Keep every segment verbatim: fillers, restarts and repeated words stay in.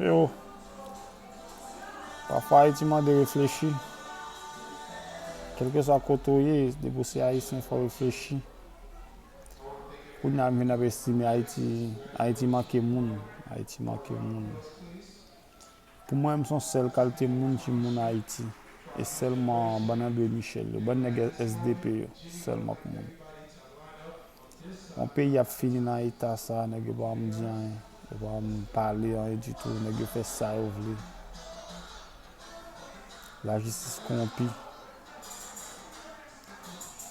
Yo, pafwa Ayiti mande reflechi. Kèlkeswa kote w ye, depi w se Ayisyen, fò w reflechi. Kounye a, m vin ap estime Ayiti, Ayiti manke moun. Ayiti manke moun. Pou mwen, m se yon sèl kalte moun ki moun Ayiti. E sèlman bann André Michel yo, bann nèg S D P yo, sèlman k moun. Yon peyi ap fini nan eta sa, nèg yo pa janm di anyen, yo pa janm pale anyen ditou, nèg yo fè sa yo vle. Lajistis kowonpi.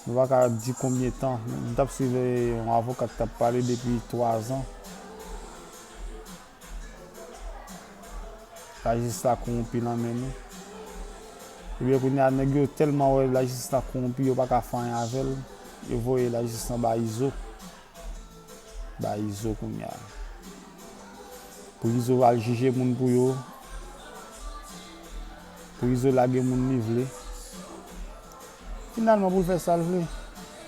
Nou pa ka di konbyen tan. M t ap swiv yon avoka ki t ap pale depi twa zan. Lajistis la kowonpi nan men nou. Ebyen, kounye a, nèg yo tèlman wè lajistis la kowonpi, yo pa ka fè anyen avè l. Yo voye lajistis la ba Izo. Ba Izo kounye a. Pou Izo al jije moun pou yo. Pou Izo lage moun li vle. Finalman, pou l fè sa l vle.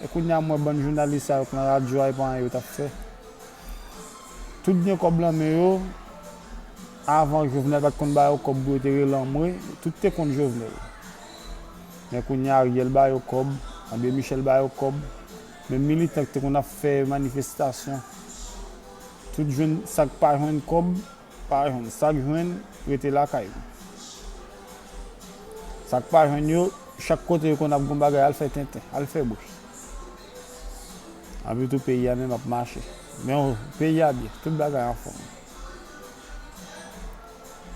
E kounye a, m wè bann jounalis sa yo k nan radyo a, e pa anyen yo t ap fè. Tout gen kòb nan men yo. Avan, Jovenel pa t konn ba yo kòb pou yo te rele anmwe. Tout te kont Jovenel. Men kounye a, Ariel ba yo kòb, André Michel ba yo kòb. Menm militan ki te konn ap fè manifestasyon, tout jwenn, sa k pa jwenn kòb, pa jwenn. Sa k jwenn, rete lakay li. Sa k pa jwenn yo, chak kote yo konn ap gon bagay, al fè tenten, al fè bri. Anpi tou peyi a menm ap mache. Men peyi a byen, tout bagay anfòm.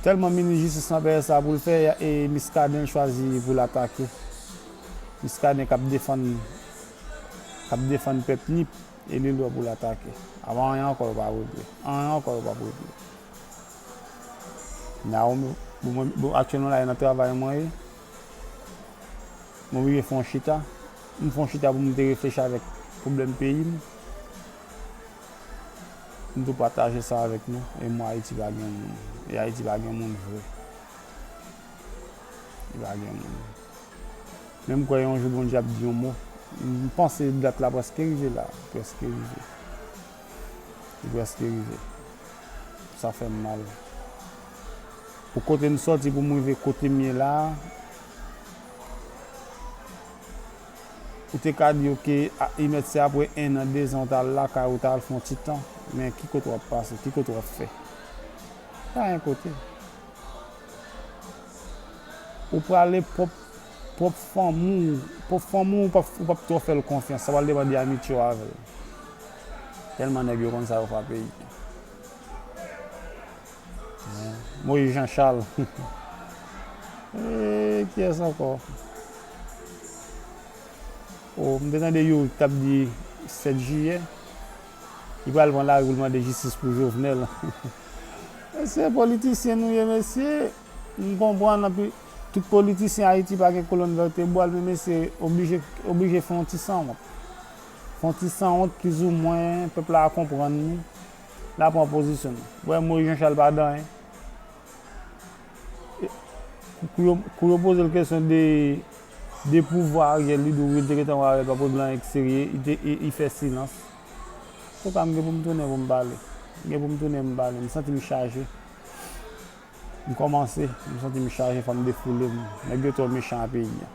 Tèlman minis jistis lan pè sa pou l fè, e Muscadin l chwazi pou l atake. Muscadin k ap defann, k ap defann pèp Nip, e li lè pou l atake. Apa anyen ankò yo pa regle. Anyen ankò yo p ap regle. Nan, bon, mwen, bon, aktyèlman la, e nan travay mwen ye. Mwen oblije fè yon chita. M fè yon chita pou m te reflechi avèk pwoblèm peyi m. M tou pataje sa avèk nou. E mwen, Ayiti pa gen moun. E Ayiti pa gen moun vre. Li pa gen moun. Men m kwè yon jou Bondye ap di yon mo. M panse dat la prèske rive la. Prèske rive. Li prèske rive. Sa fè m mal. Pou kote m sòti pou m rive kote m ye la, ou te ka di yo ke a, imèt se apre en an, dezan, ou t al lakay ou, ou t al fè yon ti tan. Men ki kote w ap pase? Ki kote w ap fè? Pa gen kote. Ou prale pwòp, pwòp fanmi w, pwòp fanmi w, ou p ap, ou p ap twò fè l konfyans. Sa pral depann de amitye w avè l. Tèlman nèg yo konn sa yo fè a peyi. Moïse Jean Charles. E, kiyès ankò? O, m te tande Youri k t ap di sèt jiyè, li pral pran lari pou l mande jistis pou Jovenel. Mesye, politisyen nou ye, mesye. M konprann anpi tout politisyen Ayiti pa gen kolòn vètebral, men mesye oblije, oblije fè yon ti sanwont. Fè yon ti sanwont, plizoumwen, pèp la a konprann nou. L a pran pozisyon l. Ou wè Moïse Jean Charles pa di anyen. E, kou yo, kou yo poze l kesyon de, de pouvwa Ariel, li di wi, li te gentan wè Ariel p ap regle anyen k serye, li te, li, li fè silans. Antouka, m gen pou m tounen pou m pale. M gen pou m tounen pou m pale. M santi m chaje. M kòmanse, m santi m chaje, fò m defoule m. Nèg yo twò mechan a peyi a.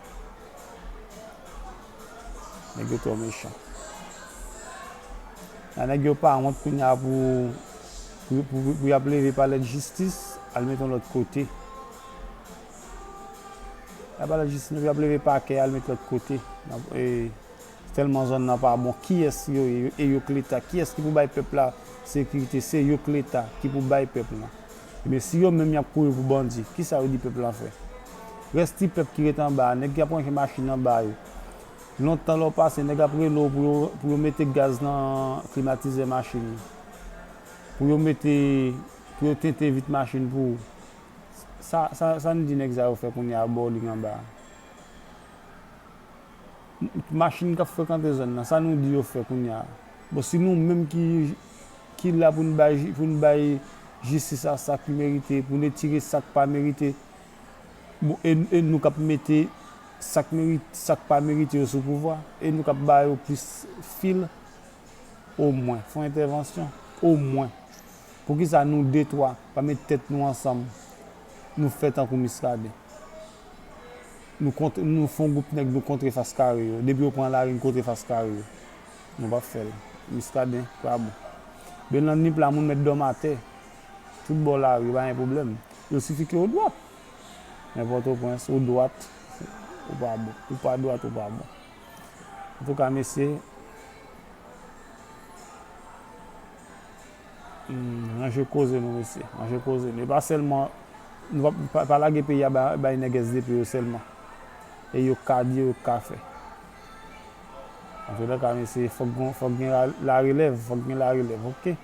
Nèg yo twò mechan. Nan nèg yo pa wont kounye a pou, pou, pou, pou, pou y ap leve palè de jistis, al met yon lòt kote. Y ap palè de jistis, nou, y ap leve pakè, al met lòt kote. Nan, e, Tèlman zòn nan pa bon, kiyès yo ye? E yo k Leta, kiyès ki pou bay pèp la sekirite? Se yo k Leta ki pou bay pèp lan. Ebyen, si yo menm y ap kouri pou bandi, kisa yo di pèp lan fè? Rès ti pèp ki ret anba a, nèg ki ap ranje machin anba yo. Lontan lè w pase, nèg ap rele w pou yo, pou yo mete gaz nan klimatizè machin yo. Pou yo mete, pou yo tente vit machin pou ou. Sa, sa, sa n di nèg sa yo fè kounye a bowling anba a? Machin k ap frekante zòn nan, sa nou di yo fè kounye a? Bon, si nou menm ki, ki la pou n bay, pou n bay jistis a sa k merite, pou n retire sa k pa merite, bon, e, e nou k ap mete sa k merite, sa k pa merite yo sou pouvwa, e nou k ap ba yo plis fil, omwen, fè yon entèvansyon, omwen. Poukisa nou de twa pa met tèt nou ansanm, nou fè tankou Miskaden? Nou kont, nou fè yon gwoup nèg, nou kontre fas kare yo. Depi yo pran lari, nou kontre fas kare yo. Nou p ap fè l. Miskaden, pa bon. Bèl nan nip la, moun mèt dòmi atè. Tout bò lari, pa gen pwoblèm. Il sifi ke ou dwat. Men Pòtoprens, ou dwat, ou pa bon. Ou pa dwat, ou pa bon. Antouka, mesye, hmm, ranje koze nou, mesye. Ranje koze nou. E pa sèlman, nou pa, pa, pa lage peyi a bay, bay nèg S D P yo sèlman. E yo ka di, yo ka fè. Antouka, mesye, fòk gon, fòk gen la, larelèv, fòk gen larelèv, oke?